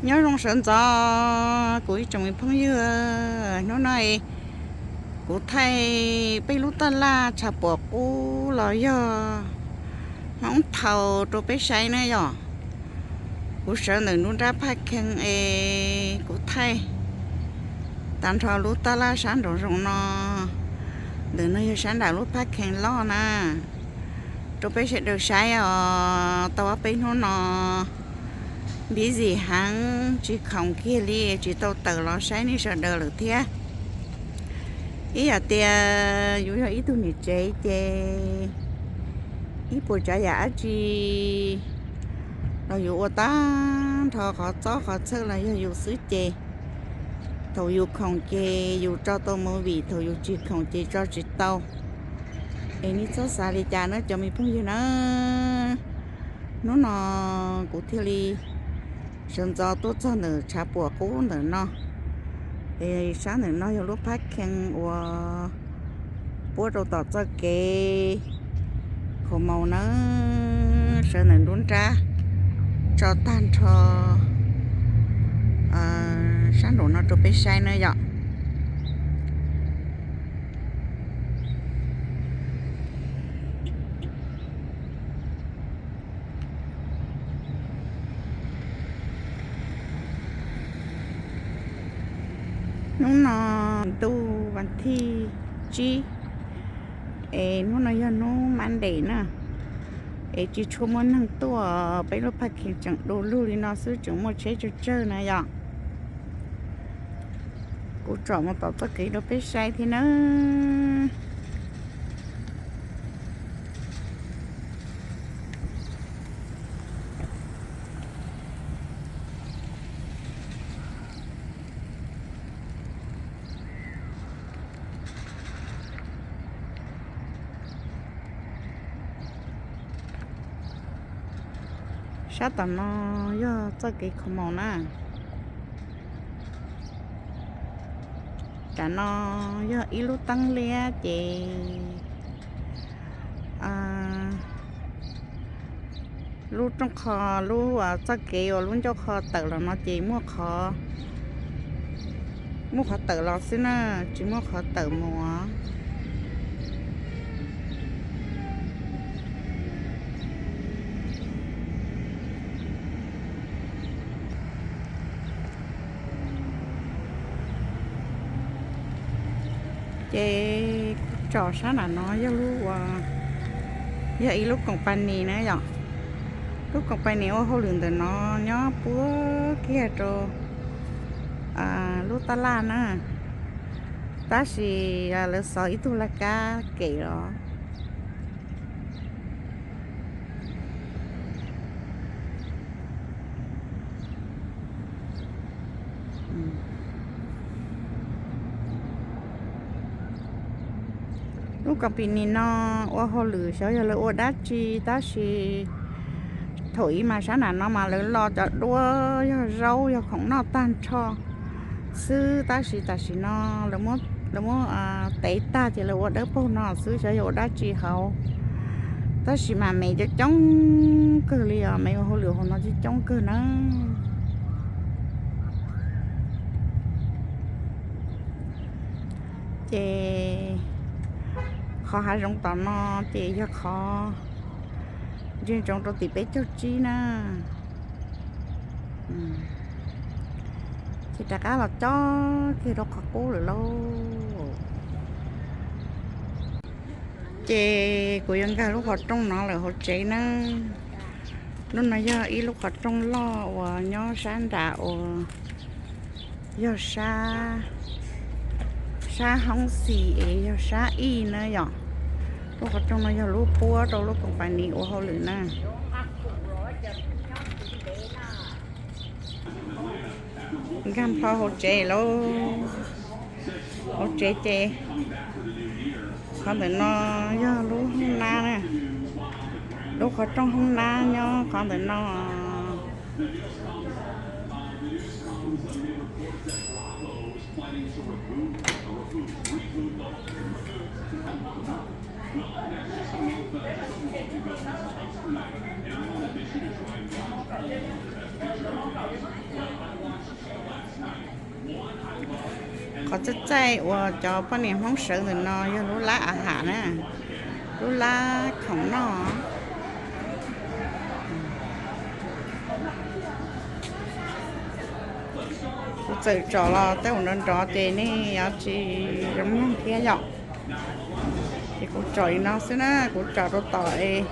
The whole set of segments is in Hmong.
Nyob zoo sawv ntxov kuv ib tsoom me phooj ywg, hnub no kuv thaij peb lub taj laj tshav puam qub los yog Hmoob Thaus rau peb saib na yom. Kuv sawv ntawm nruab nrab Phaj Khees es kuv thaij tag nrho lub taj laj sab nraum zoov no. Ntawm no yog sab nram lub Phaj Khees loj na, rau peb sawv daws saib os. Tau ob peb hnub no busy heev tsis khoom kiag li, tsis tau tawm los saib nej sawv daws lawm thiab. Ib yam tias yus yog ib tug niam tsev ces ib puas tsav yam dab tsi los yus ua tag nrho qhov txob qhov txhawj los yog yus xwb ces thaum yus khoom ces yus tso tau movie, thaum yus tsis khoom ces tso tsis tau. Es nej txhob xav li cas na cov me phooj ywg na. Hnub no kuv thiaj li sawv ntxov tuaj txog ntawm tshav puam qub ntawm no. Es sab ntawm no yog lub Phaj Khees uas puab rau tom txoj kev Khaus Maus na. Sawv ntawm nruab nrab tso tag nrho sab nraum no rau peb saib na yom. Hnub no ntuj vas thib tsib, es hnub no yog hnub Monday na, es tsis tshua muaj neeg tuaj, peb lub Phaj Khees tseem du lug li no xwb, tseem muaj tsheb tsawg tsawg na yom. Kuv tsom mus tom txoj kev rau peb saib thiab nawb. Sab tom no yog txoj kev Khaus Maus na. Tam no yog ib lub teeb liab ces lub rooj qho, lub txoj kev uas lub ncauj qho tawm los no ces muaj qhov, muaj qhov tawm los xwb na, tsis muaj qhov tawm mus. Ces kuv tsom sab nram no yog lub, yog ib lub company na yom. Lub company ua hauj lwm ntawm no nyob puag kiag rau lub taj laj na, tab sis lawv xov ib tug laj kab kem los. Lub company no ua hauj lwm xyov yog lawv ua dab tsi, tab sis thaum ub mas sab nram no mas lawv lo cov duab yog zaub yog khoom noj tag nrho xwb, tab sis tam sim no lawv muab tev tag ces lawv ua dawb paug no xwb, xyov yog ua dab tsi hauv. Tab sis mas me coob coob kawg li os, me ua hauj lwm hauv no coob coob kawg na. Ces qhov hav zoov tom no ces yog qhov ntsia ntsoov rau tim peb caug tsib na. Ces rov qab los cob kiag rau qhov qub lawm lauj. Ces kuv yuav nkag lub qhov rooj no lawm hauv tsev na. Lub no yog ib lub qhov rooj loj uas nyob sab nram uas yog sab, sab hoob xis es yog sab ij na yom. Lub qhov rooj no yog lub puab rau lub company ua hauj lwm na. Nkag plho hauv tsev lauj. Hauv tsev ces qhov ntawm no yog lub hoob nab na. Lub qhov rooj hoob nab nyob qhov ntawm no. Qhov txaij txaij uas cov poj niam Hmoob sawv ntawm no yog lub lab a ham na, lub lab khoom noj. Kuv txawm tsom los tej uas nrov nrov ces nej yuav tsis zoo mloog thiab yom. Ces kuv tsom li no xwb na, kuv tsom rau tom es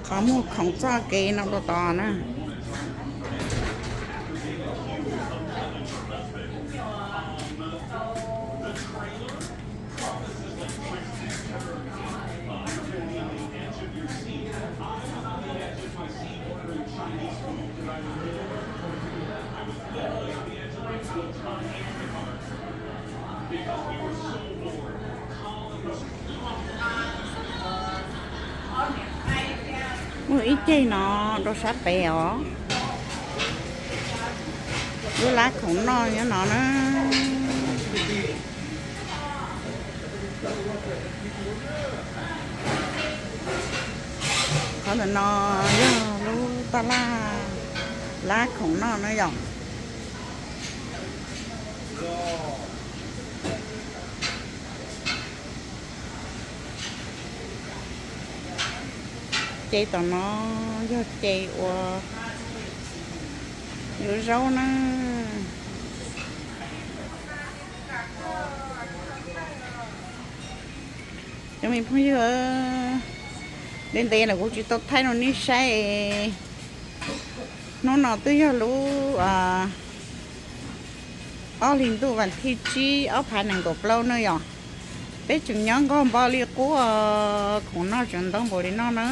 qhov muag khoom txoj kev no rau tom na. Muaj ib ceg no rau sab pem os. Lub lab khoom noj nyob no na. Qhov ntawm no yog lub taj laj lab khoom noj na yom. Ces tom no yog ces uas yuav zaub na. Cov me phooj ywg, ntev ntev lawm kuv tsis tau thaij rau nej saib. Hnub no twb yog lub ob hlis ntuj vas thib tsib ob phav nees nkaum plaub na yom. Peb tseem nyob nqog npo li qub, khoom noj tseem ntau npaum li no na.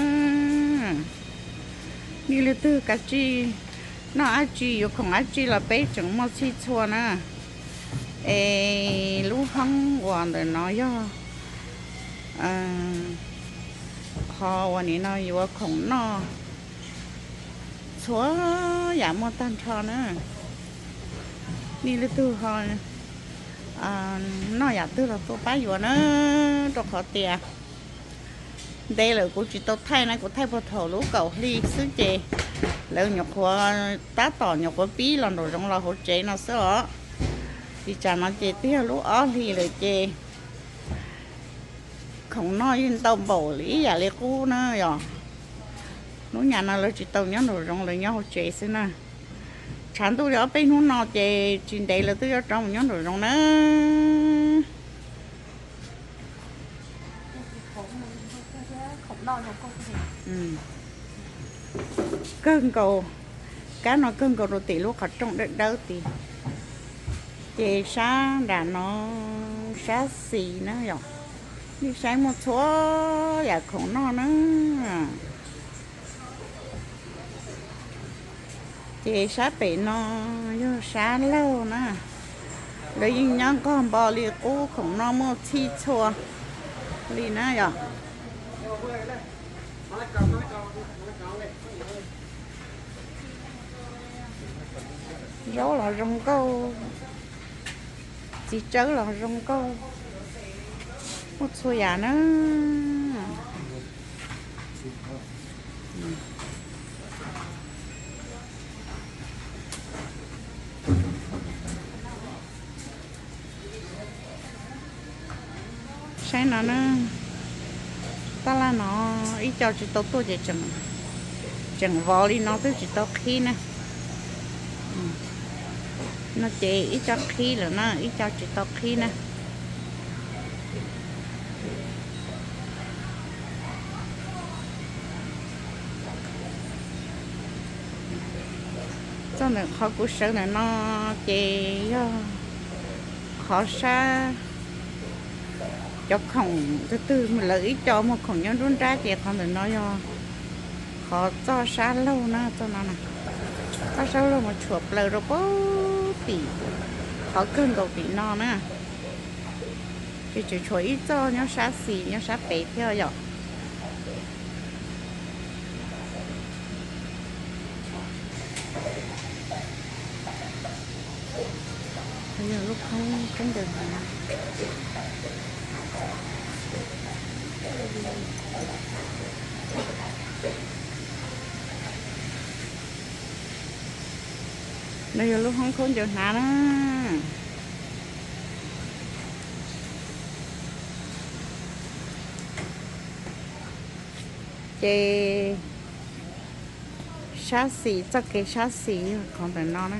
Nej leej twg kav tsij noj dab tsi yuav khoom dab tsi los peb tseem muaj txhij txhua na. Es lub hoob uas ntawm no yog qhov uas nim no yuav khoom noj txhua yam muaj tag nrho na. Nej leej twg ho noj yam twg los tuaj pab yuav na, rau qhov tias ntev lawm kuv tsis tau thaij na, kuv thaij puag thaum lub kaum hli xwb ces lawv nyuam qhuav tab tom nyuam qhuav pib los nraum zoov los hauv tsev no xwb os. Ces tsam no ces twb yog lub ob hlis lawm ces khoom noj yeej ntau npaum li ib yam li qub na yom. Lub nyam no lawv tsis tau nyob nraum zoov, lawv nyob hauv tsev xwb na. Tshav ntuj li ob peb hnub no ces tsis ntev lawv twb yuav rov mus nyob nraum zoov na. Kawg nkaus, kab no kawg nkaus rau tim lub qhov rooj dawb dawb tid. Ces sab nram no sab xis na yom, nej saib muaj txhua yam khoom noj na. Ces sab pem no yog sab laug na, lawv yeej nyob nqog npo li qub, khoom noj muaj txhij txhua li na yom. Zaub los zoo nkauj, txiv tsawb los zoo nkauj, muaj txhua yam na. Saib no na, tab laj no ib co tsis tau tuaj ces tseem vov li no twb tsis tau qhib na. No ces ib co qhib lawm na, ib co tsis tau qhib na. Txoj ntawm qhov kuv sawv ntawm no ces yog qhov sab, cov khoom twg twg lawv ib co muag khoom nyob nruab nrab ces qhov ntawm no yog qhov txoj sab laug na, txoj no na. Txoj sab laug mas tshuam plaws rau pem tim, qhov kawg nkaus tim no na. Ces tseem tshuav ib txoj nyob sab xis nyob sab pem thiab yom. Yog lub koob koob ntawd na. No yog lub hoob khaub ncaws hnav na. Ces sab xis, txoj kev sab xis yog qhov ntawm no na.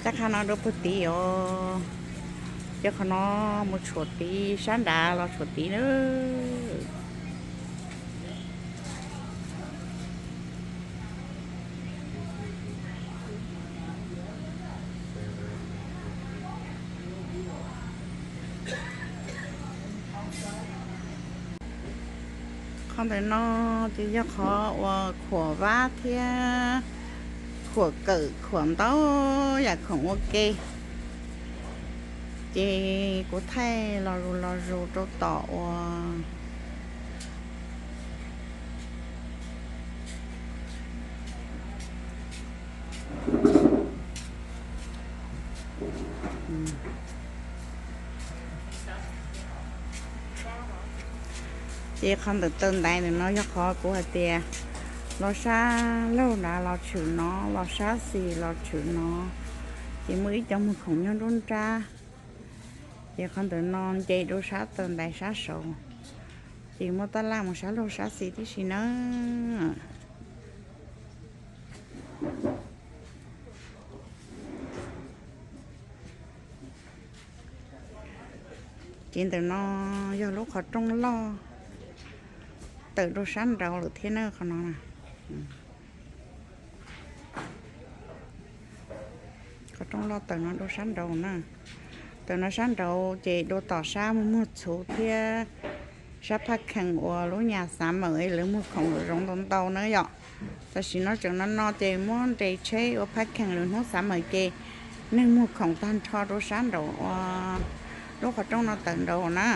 Caj qha no rau puag tid os. Ces qhov no mus tshuam tid, sab nrad los tshuam tid na. Qhov ntawm no ces yog qhov uas khuam vab thiab khuam kawm, khuam ntau yam khoom ua ke. Ces kuv thaij los zus los zus rau tom uas Ces qhov ntawm taw ntaiv ntawm no yog qhov kuv hais tias los sab laug nrad los tshwm no, los sab xis los tshwm no. Ces muaj ib co muag khoom nyob nruab nrab. Ces qhov ntawm no nce rau sab taw ntaiv sab saud. Ces muaj tab laj mus sab laug sab xis tib si na. Ces ntawm no yog lub qhov rooj loj tawm rau sab nraud lawm thiab na qhov no. Qhov rooj loj tawm no dua sab nraud na. Tawm no sab nraud ces dua tom sab muag muag txhuv thiab sab phaj khees uas lub nyas xav mawm es lawv muag khoom zoov ntau ntau na yom. Tam sim no tseem no no ces muab nres tsheb ua phaj khees lwm hnub xav mawm ces neeg muag khoom tag nrho rau sab nraud ua lub qhov rooj no tawm nraud na.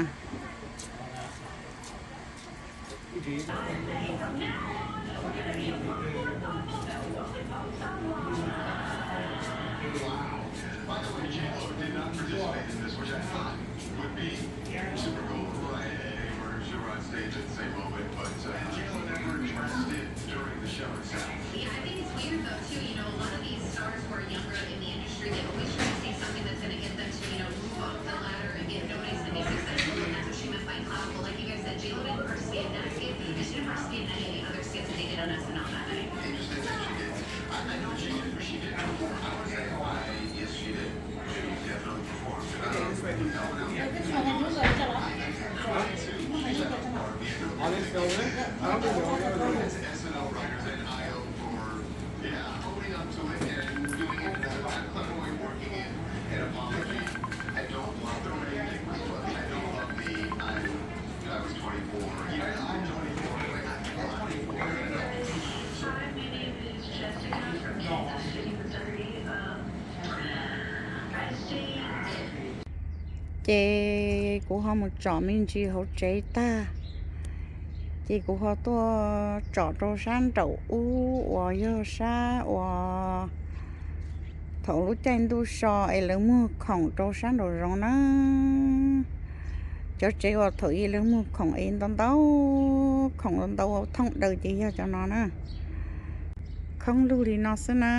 Ces kuv ho mus tsom me ntsis hauv tsev tag, ces kuv ho tuaj tsom rau sab nraum ub uas yog sab uas thaum lub caij ntuj so es lawv muag khoom rau sab nraum zoov na. Cov tsev uas thaum ub lawv muag khoom es ntau ntau, khoom ntau ntau thooj daws ces yog cov no na. Khoob lug li no xwb na,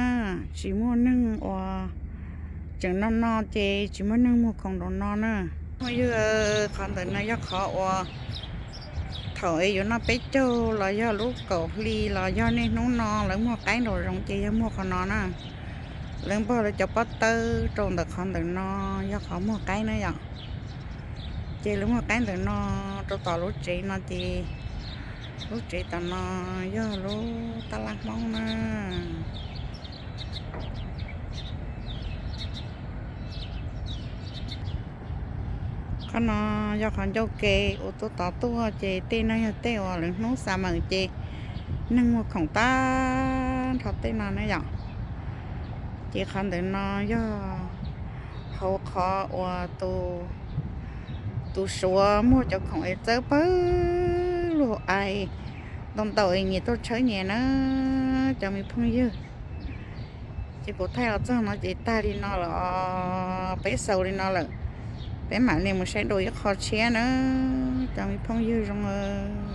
tsis muaj neeg uas tseem no no ces tsis muaj neeg muag khoom rau no na. Phooj ywg, qhov ntawm no yog qhov uas thaum es yuav noj peb caug los yog lub kaum hli los yog niaj hnub no lawv muag qaib nraum zoov ces yog muag qhov no na. Lawv npog lawv cov pob tawb rau ntawm qhov ntawm no yog qhov muag qaib na yom. Ces lawv muag qaib ntawm no rau tom lub tsev no ces lub tsev tom no yog lub tab laj Hmoob na. Qhov no yog qhov ncauj ke uas tuaj tod tuaj ces tej no yog tej uas lwm hnub xav mawm ces neeg muag khoom tag nrho tej no na yom. Ces qhov ntawm no yog hauv qhov uas tus, tus Suav muag cov khoom es txawb pawg lug es ntau ntau es nyias tuaj tshawb nyias na cov me phooj ywg. Ces kuv thaij los txog no ces tag li no lawm, peb xaus li no lawm, peb mam li mus saib dua ib qho tshiab na cov me phooj ywg zoo.